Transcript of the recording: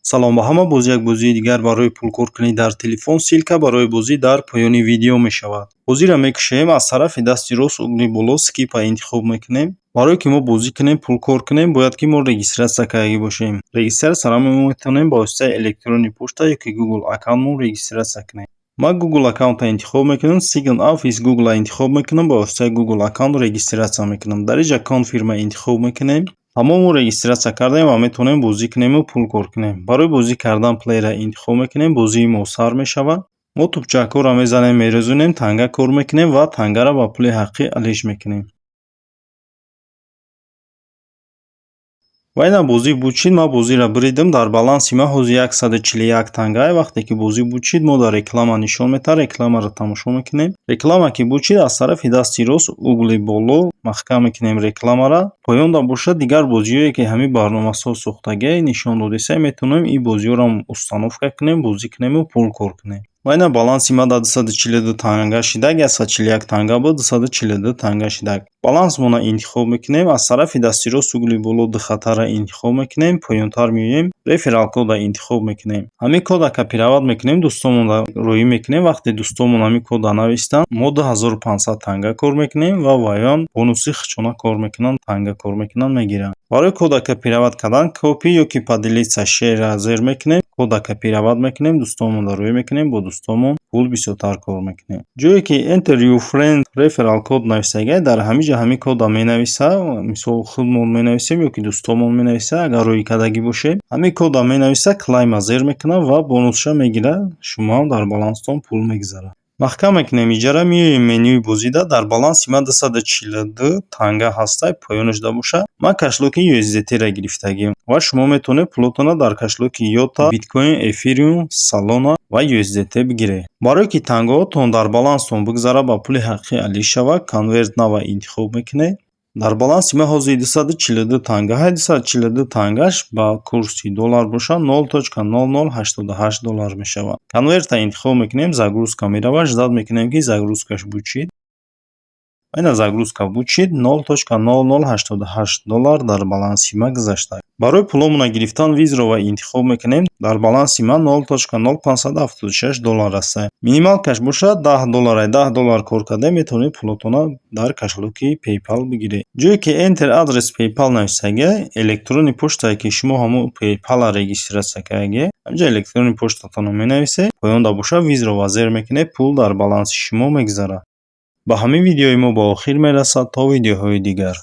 Салом ба ҳама. Боз як бозии дигар барои пулкоркунӣ дар телефон. Ссылка барои бозӣ дар поёни видео мешавад. Бозиро мекушоем, аз тарафи дасти рост, угли боло, скип а интихоб мекунем. Барое ки мо бозӣ кунем, пулкор кунем, бояд ки мо регистрация кардагӣ бошем. Регистрация ро мо метавонем ба воситаи электронный почта ё ки Google аккаунтмон регистрация кунем. Ман Google аккаунтро интихоб мекунам, Sign up with Google интихоб мекунам, ба воситаи Google аккаунт регистрация мекунам. Дар инҷа confirm интихоб мекунем. Тамом, мо регистрация кардем ва метавонем бозӣ кунему пул кор кунем. Барои бозӣ кардан play ро интихоб мекунем, бозии мо сар мешавад. Мо тӯпчакҳоро мезанем, мерезонем, танга кор мекунем ва тангаро ба пули ҳақиқӣ алиш мекунем. Ва ина бозӣ буд шид, ман бозиро буридам. Дар баланси ман ҳозир 141 тангае. Вақте ки бозӣ буд шид, мо дар реклама нишон медиҳад, рекламаро тамошо мекунем. Реклама ки буд шид, аз тарафи дасти рост, угли боло, маҳкам мекунем рекламаро. Поёнда бошад, дигар бозиҳое, ки ҳамин барномасоз сохтагиа, нишон додеса, метавонем ин бозиҳоро установка кунем, бозӣ кунему пул кор кунем. Ва ина баланси ман дар 242 танга шидаг, 141 танга буд, 242 танга шидаг. Балансмонро интихоб мекунем, аз тарафи дасти рост, угли боло, ду хатарро интихоб мекунем, поёнтар меоем, реферал кода интихоб мекунем. Ҳамин кода копировать мекунем, дӯстонмонро роӣ мекунем. Вақте дӯстонмон ҳамин кода навистанд, мо 2500 танга кор мекунем ва ваён бонуси худшона кор мекунанд, танга кор мекунанд, мегиранд. Барои кода копировать кардан copy ё ки поделиться share ра зер мекунем, кода копировать мекунем, дӯстонмонро роӣ мекунем, бо дӯстонмон пул бисёртар кор мекунем. Ҷое ки Enter your friend referral code нависагиа, дар ҳамин ҷо ҳамин кода менависа, мисол, худмон менависем ё ки дӯстонмон менависа, агар роӣ кардагӣ бошем, ҳамин кода менависа, claim а зер мекунад ва бонусша мегирад, шумо ҳам дар баланстон пул мегузарад. Маҳкам мекунем иҷара, меоем менюи бозида. Дар баланси ман 242 танга ҳастай, поёнашда бошад. Ман кошелёк и USDT-ро гирифтагиам ва шумо метавонед пулотонро дар кошелёк и Йота, Биткоин, Эфириум, Солана ва USDT бигиред. Барое ки тангаҳотон дар баланстон бигзарад, ба пули ҳақиқӣ алиш шавад, Convert now а интихоб мекунед. Дар баланси ман ҳозир 242 танга ҳай, 242 тангаш ба курси доллар бошад, 0.0088 доллар мешавад. Convert а интихоб мекунем, загрузка меравад, ждать мекунем, ки загрузка ш буд шид. Ина загрузка буд шид, 0.0088 доллар дар баланси ман гузашта. Барои пуломона гирифтан withdraw а интихоб мекунем. Дар баланси ман 0.0576 доллар аст. Минималка ш бошад 10 доллар, 10 доллар кор карда метавонед пулотонро дар кошелёк и PayPal бигиред. Ҷое ки Enter address PayPal нависагиа, электронный почтае, ки шумо ҳамон PayPal-а регистрация кардагиед, ҳаминҷа электронный почтатонро менависед, поёнда бошад, withdraw а зер мекунед, пул дар баланси шумо мегузарад. Ба ҳамин видеои мо ба охир мерасад. То видеоҳои дигар.